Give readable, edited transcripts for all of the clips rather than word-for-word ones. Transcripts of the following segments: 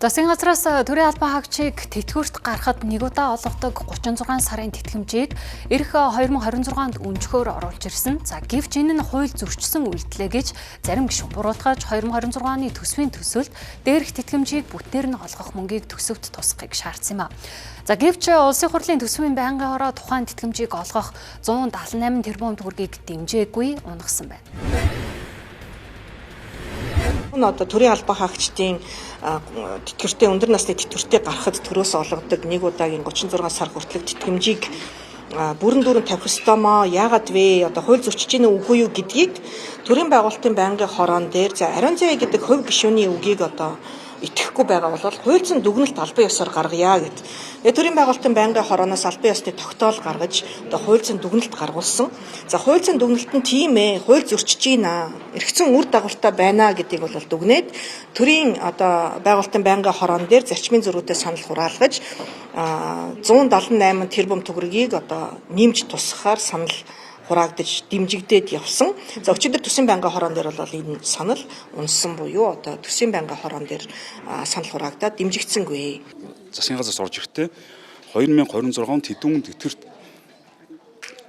Засгийн газраас төрийн албан хаагчийг тэтгэврт гарахад нэг удаа олгодог 36 сарын тэтгэмжийг ирэх 2026 онд өнжихөөр оруулж ирсэн. За, гэвч энэ нь хууль зөрчсөн үйлдэлээ гэж зарим гишүүн буруутгаж, 2026 оны төсвийн төсөлд дээрх тэтгэмжийг бүтнээр нь олгох мөнгийг төсөвт тусгахыг шаардсан юм а. За, гэвч Улсын хурлын төсвийн байнгын хороо тухайн тэтгэмжийг олгох 178 тэрбум төгрөгийг дэмжээгүй унагасан байна. Одоо төрийн албан хаагчдын тэтгэвртэй, өндөр насны тэтгэвртэй гарахад төрөөс олгодог нэг удаагийн 36 сар хүртэлх тэтгэмжийг бүрэн дүүрэн тавих ёстой маа, яагаад вэ, одоо хууль зөрчиж гинэ үгүй юу гэдгийг төрийн байгуулалтын байнгын хороон дээр, за, ариун зай гэдэг хувь гишүүний үгийг одоо итгэхгүй байгаа бол хууль зүйн дүгнэлт албан ёсоор гаргая гэд. Тэгээ төрийн байгуулалтын байнгын хорооноос албан ёсны тогтоол гаргаж, одоо хууль зүйн дүгнэлт гаргуулсан. За, хууль зүйн дүгнэлт нь тийм ээ, хууль зөрчиж байна. Эргэцэн үр дагавартай байна гэдгийг бол дүгнээд, төрийн одоо байгуулалтын байнгын хороон дээр зарчмын зөрүүтэй санал хураалгаж, 178 тэрбум төгрөгийг одоо нэмж тусгахаар санал хураагдаж, дэмжигдээд явсан. За, өчигдөр төсвийн байнгын хороон дээр бол энэ санал унсан буюу одоо төсвийн байнгын хороон дээр санал хураагдаад дэмжигдсэнгүй. Засгийн газраас орж ирэхдээ 2026 онд хэдэн тэтгэврт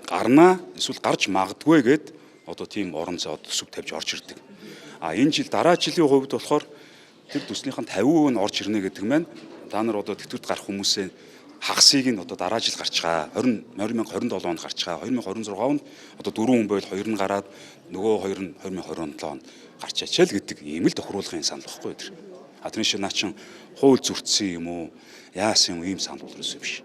гарнаа, эсвэл гарч магадгүй гэд одоо тийм орон зай төсөв тавьж орж ирдэг. А энэ жил, дараа жилийн хувьд болохоор тэр төслийнх нь 50% нь орж ирнэ гэдэг маань та нар одоо тэтгэврт гарах хүмүүсээ хагасыг нь одоо дараа жил гарчгаа, 20 2027 онд гарчгаа, 2026 онд одоо дөрвөн хүн байвал хоёр нь гараад, нөгөө хоёр нь 2027 онд гарчаач л гэдэг ийм л тохируулгын санал багхгүй тэр. А тэрний шиг наа чин хууль зөрчсөн юм уу, яасан юм, ийм санал бол ерөөсөө биш.